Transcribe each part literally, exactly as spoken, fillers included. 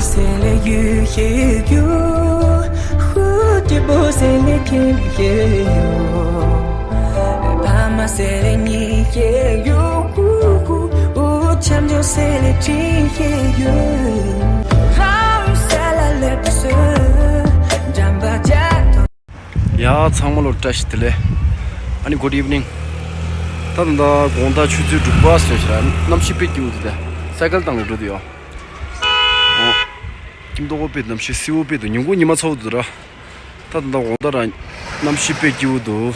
C'est les yeux qui jouent, route de beau, c'est les pieds qui jouent. Pas ma, c'est les nids qui jouent, coucou, ou champion, c'est les tris qui jouent. Raoul, c'est la lèpre, jamba jato. ཡ། ཚང་མ་ལོ་བཀྲ་ཤིས་བདེ་ལེགས། ཨ་ནི་good evening། ད་ད་ད་དགོང་དག་ཆུ་ཚོད་དྲུག་པ་ཟེར་ཤག་གནམ་གཤིས་དཔེ་སྐྱིད་པོ་འདུག་ད་སའི་ཀལ་བཏང་ནས་འགྲོ་དུས་ཡོ། ཨོ། སྐྱིད་མདོག་པོ་དཔེ་གནམ་གཤིས་བསིལ་པོ་དཔེ་འདུག་ཉིན་གུང་ཉི་མ་ཚ་པོ་འདུག་ར། ད་ད་ད་དགོང་དག་ར་གནམ་གཤིས་དཔེ་སྐྱིད་པོ་འདུག་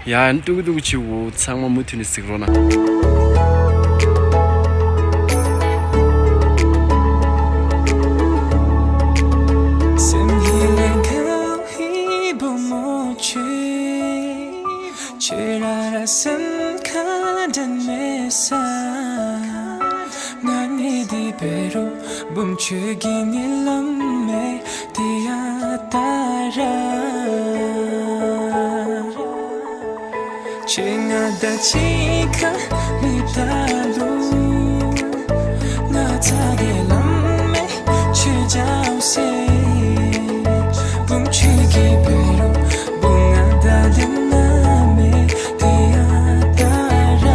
ཡ། ཨ་ནི་སྟོན་གི་སྟོན་གི་བྱེད་དགོས། ཚང་མ་མུ་མཐུད་ནས་གཟིགས་རོགས་གནང་། སེམས་ཀྱི་ལས་འགུལ། ཧི་བུ་མོ་ཆེ། ཁྱེད་རང་ར་སེམས་ཁ་འདྲེན་མེད་ས། ང་ནི་འདི་བེ་རུ་བུམ་ཆོས་ཀྱི་ཉི་ལམ་མེ་དེ་ཡ་ད་ར། ཁྱེད་ང་ད་ཅི་ཁ་མི་ད་ལུ། ང་ཚ་གི་ལམ་མེ་ཆེ་ཇའོ་སེ། བུམ་ཆུ་གི་བེ་རུ་བུ་ང་ད་དེ་ན་མེ་དེ་ཡ་ད་ར།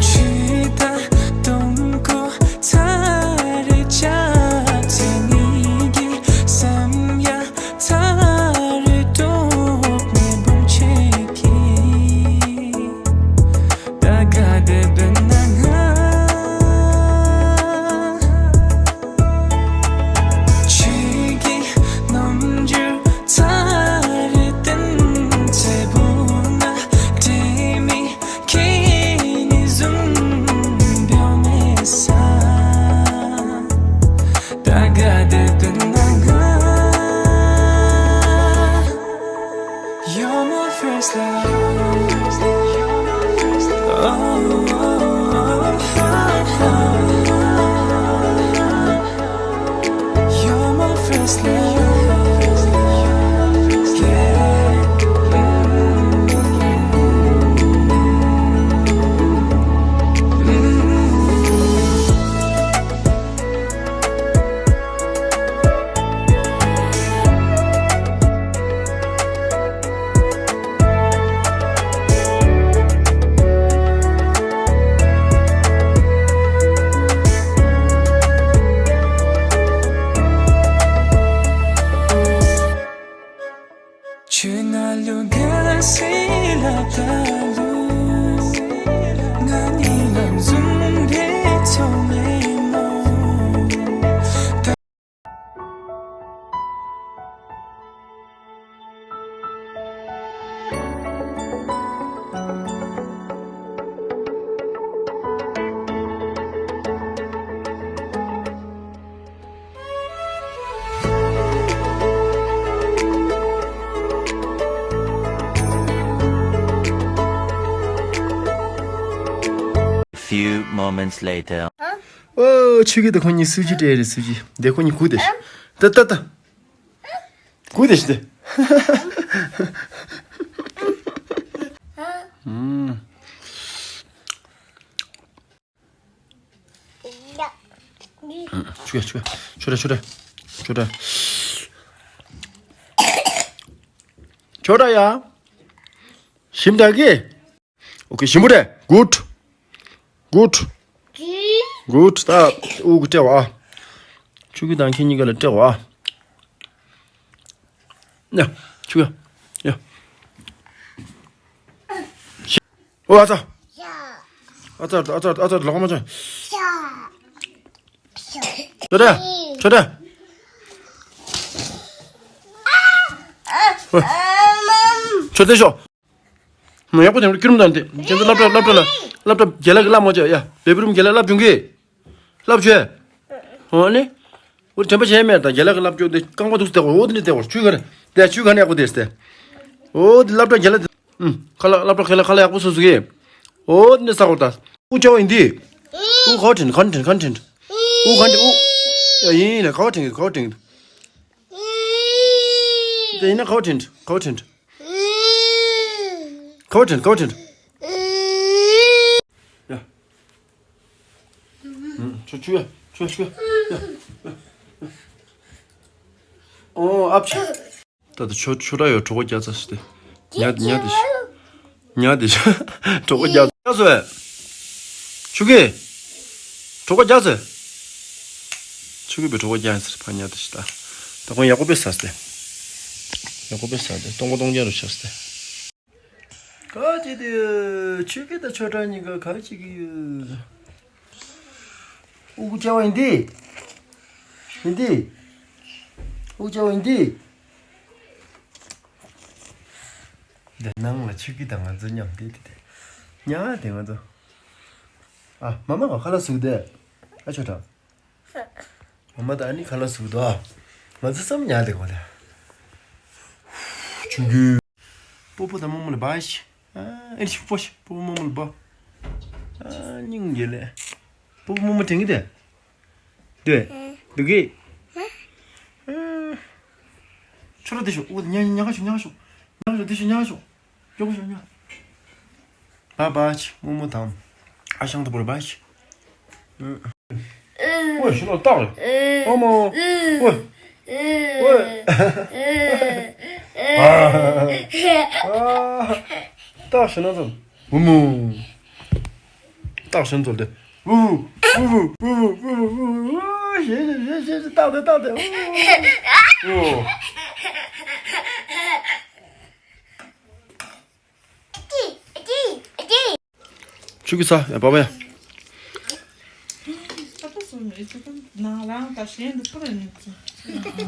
ཆུ་ད་དུང་ཀོ་ཚ་རེ་ཆ་ཚེ་ནི་གི་སམ་ཡ། ཚ་རེ་ཏོག་ནས་བུམ་ཆེ་གི། ད་ག་དེ་བེ་ན་ང་ཆུ་གི་ནམ་རྒྱུན་ཚ་རེ་ཏན་ཚེ་བུ་ན་དེ་མི། ཁྱེད་ནི་བཟུང་འབྱོར་མེད་ས། ད་ག་དེ་བེ་ན་ང་། You're my first love. Oh, oh, oh, oh, oh. You're my first love. Yeah. ཆུ་ན་ལུ་ག་སི་ལ་ད་ལུ། ང་ནི་ལམ་ཟུང་བེ་ཚོ་མེ་མོ། Few moments later. ཨོ། ཆུ་གི་དེ་ཁོ་གཉིས་སུ་ཅི་སྤྲད་རེད། སུ་ཅི་དེ་ཁོ་གཉིས་གུ་དེ་ཤི། ད་ད་ད། གུ་དེ་ཤི་དེ། ཨུམ། ཆུ་ཡ་ཆུ་ཡ། ཆུ་ར་ཆུ་ར། ཆུ་ར། ཆུ་ར་ཡ། ཞིམ་ད་གི། ཨོ་ཁེ། ཞིམ་པོ་རེད། Good. Good. Good. ད་དབུ་གུ་སྤྲད་བ། ཆུ་གི་དང་ཁྱེད་གཉིས་ཀ་ལ་སྤྲད་བ། ཡ། ཆུ་ཡ། ཡ། ཨོ་ཨ་ཙ། ཨ་ཙ་ཨ་ཙ་ཨ་ཙ་ལོག་མ་ཆོད། ཆོད་དྲ། ཆོད་དྲ། ཆོད་དེ་ཤོག་མ་ཡག་པོ་དེ་འདྲ་སྐྱུར་མོ་དང་དེ། ཁྱེད་ཚོ་སློབ་གྲྭ་སློབ་གྲྭ་ལ་སློབ་གྲྭ་རྒན་ལགས་ཀྱི་བསླབ་མ་བྱོས་ཡ། བེ་བུ་རུམ་རྒན་ལགས་བསླབ་བྱུང་གི། བསླབ་བྱོས། ཨོ་ནི། འོ་དྲན་པ་བྱས་མེད་ད། རྒན་ལགས་ཀྱི་བསླབ་བྱོས་དེ་རྐང་པ་འདུག་སྟེ། འོ་དེ་ནི་བལྟས་བར་ཆུ་ག་རེ་དེ། ཆུ་ག་ནས་ཡག་པོ་དེ་སྟེ། འོ་དེ་སློབ་གྲྭ་རྒན་ལགས་དེ། ཨུམ། ཁ་ལག་སློབ་གྲྭ་ཁ་ལག་ཁ་ལག་ཡག་པོ་བཟོ་བཟོ་གི། འོ་དེ་ནི་ས་གོ་ད། དབུ་ཅོག་ཡིན་དེ། དབུ་ག་བ་དྲན་ག་བ་དྲན་ག་བ་དྲན། དབུ་ག་བ་དྲན་དབུ། ཡ་ཡིན་ལ་ག་བ་དྲན་གི་ག་བ་དྲན་གི། དེ་ཡིན་ན་ག་བ་དྲན་ག་བ་དྲན། ག་བ་དྲན་ག་བ་དྲན། ཡ། ཆུ་ཆུ་ཡ་ཆུ་ཆུ་ཡ། ཨོ་ཨབ་ཆི། ད་ད་ཆོ་ཆོ་ར་ཡོད་གྲོགས་པོ་རྒྱ་ཚ་ཞིག་སྟེ། ཉ་ཉ་དེ་ཤི། ཉ་དེ་ཤི། གྲོགས་པོ་རྒྱ་ཚ་སོ། ཆུ་གི་གྲོགས་པོ་རྒྱ་ཚ། ཆུ་གི་པའི་གྲོགས་པོ་རྒྱ་ཚ་ཕ་ཉ་དེ་ཤི་ད། ད་ཁོང་ཡག་པོ་པེ་ས་སྟེ། ཡག་པོ་པེ་ས་སྟེ་སྟོང་པ་སྟོང་རྐྱང་རུ་ཤི་སྟེ། ག་ཅི་དེ་ཆུ་གི་ད་ཆོ་ར་གཉིས་ཀ་ག་ཅི་གི་ཡོད། ཨུ་ཀུ་ཅ་བ་ཡིན་ཏེ། ཡིན་ཏེ། ཨུ་ཀུ་ཅ་བ་ཡིན་ཏེ། འདི་ནང་ལ་ཆུ་ཀི་དང་ང་ཚོ་མཉམ་དེ་དེ་དེ། ཉ་དེ་ང་ཚོ། ཨ་མ་མ་ག་ཁ་ལ་ཟུག་དེ། ཨ་ཆོ་ཏ། མ་མ་ད་ཨ་ནི་ཁ་ལ་ཟུག་དོ། ང་ཚོ་ཙམ་ཉ་དེ་གོ་དེ། ཆུ་ཀི། པོ་པོ་དང་རྨོ་མོ་ལ་བ་ཤི། ཨ་ཨེ་ཤི་པོ་ཤི་པོ་པོ་རྨོ་མོ་ལ་བ། ཨ་སྙིང་རྗེ་ལེ། པོ་པོ་རྨོ་མོ་དྲན་གི་དེ། དེ། དུ་གི། ཨ་ཆོ་ར་དེ་ཤོ་ཨོ་ཉ་ཉ་ག་ཤོ་ཉ་ག་ཤོ། ཉ་ག་ཤོ་དེ་ཤོ་ཉ་ག་ཤོ། ཡོ་ག་ཤོ་ཉ། བ་བ་ཤི་རྨོ་མོ་དང་། ཨ་ཞང་དུ་བོར་བ་ཤི། ཨོ་ཤི་ལོ་ཏག་ཨོ་མོ། ཨོ། ཨོ། ཏག་ཤི་ན་ཚོ། ཨོ་མོ། ཏག་ཤི་ན་ཚོ་དེ། ཨུ། ཨུ། ཨུ། ཨུ། ཨུ། ཨུ། ཞེ་ཞེ་ཞེ་ཞེ་ཏག་དེ་ཏག་དེ། ཨོ། ཆུ་གི་ས་ཡ་པ་པ་ཡ།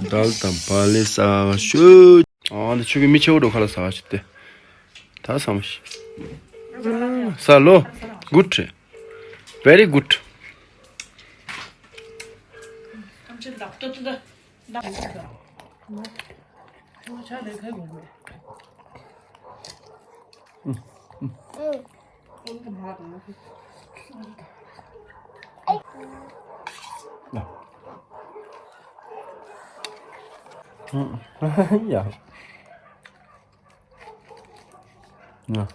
དལ་དང་བ་ལེ་ས་ཤོད། ཨ་འདི་ཆུ་གི་མི་ཆེ་བོ་འགྲོ་ཁ་ལ་ས་ཤི་སྟེ། ད་ས་མ་ཤི། ས་ལོ། Good. Very good. ཡ། ཡ།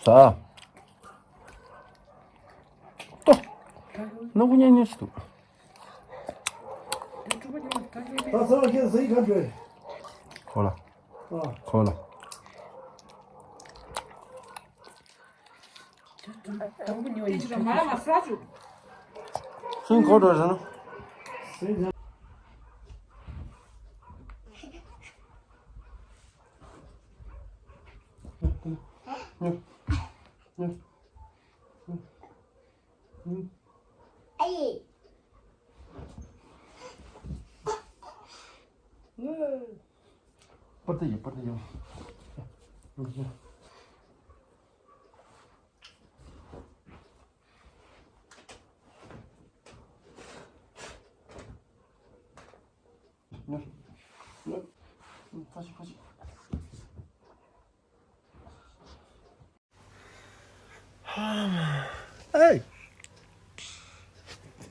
ཟ། ཏོ། ནོར་བུ་ཉན་ཉན་ཞིག་འདུག་ད་ཚང་མ་ཁྱེད་ཟ་ཡི་ག་འདྲ། ཁོ་ལ། ཨ། ཁོ་ལ། དང་པོ་ཉོ་ཡི། ཤིང་ཁོ་འགྲོ་ཟེར་ན། པར་ཏི་ཡོད། པར་ཏི་ཡོད། ཕ་ཤི་ཕ་ཤི། ཨེ།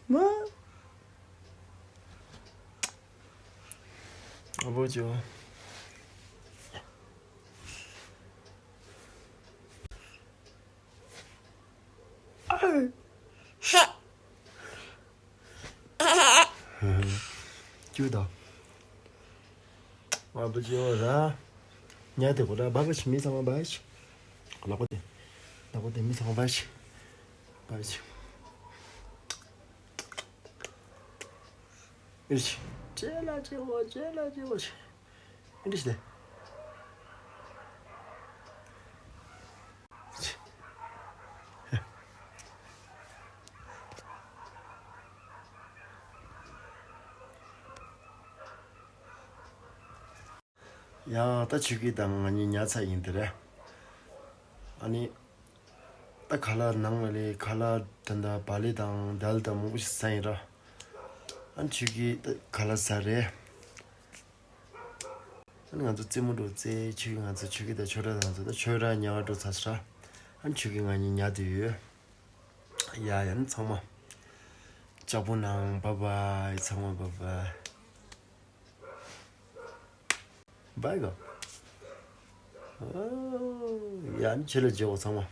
མ། ཨ་བོ་ཅོ། ཨ། ཅུ་དང་། ཨ་བོ་ཅོ་ར། ཉ་དེ་གོ་ར་བ་བ་ཤི་མི་ཚང་མ་བ་ཤི། ལག་པ་དེ། ལག་པ་དེ་མི་ཚང་མ་བ་ཤི། བ་ཤི། ཨིར་ཤི། ཅེ་ལ་ཅེ་བོ་ཅེ་ལ་ཅེ་བོ་ཤི། ཨིར་ཤི་དེ། ཡང་ད་ཆུ་གི་དང་ང་གཉིས་ཉལ་ཚར་ཡིན་དེ་རེད། ཨ་ནི། ད་ཁ་ལག་ནང་ལ་ལས་ཁ་ལག་དེ་འདྲ་བག་ལེབ་དང་དལ་དང་མང་པོ་ཞིག་ཟ་ཡིན་ར། ཨ་ནི་ཆུ་གི་ད་ཁ་ལག་ཟ་རེད། ཨ་ནི་ང་ཚོ་རྩེད་མོ་འགྲོ་རྩེ་ཆུ་གི་ང་ཚོ་ཆུ་གི་ད་ཆོས་ར་ང་ཚོ་ད་ཆོས་ར་ཉལ་བ་འགྲོ་ཚར་ས་ར། ཨ་ནི་ཆུ་གི་ང་གཉིས་ཉལ་དུ་ཡོད། ཡ་ཡ་ནི་ཚང་མ། ལྕགས་པོ་ནང་བ་བ་ཡི་ཚང་མ་བ་བ། བའི་ག་ཡ་ནི་ཆེ་ལ་རྗེ་བོ་ཚང་མ།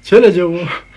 ཆེ་ལ་རྗེ་བོ།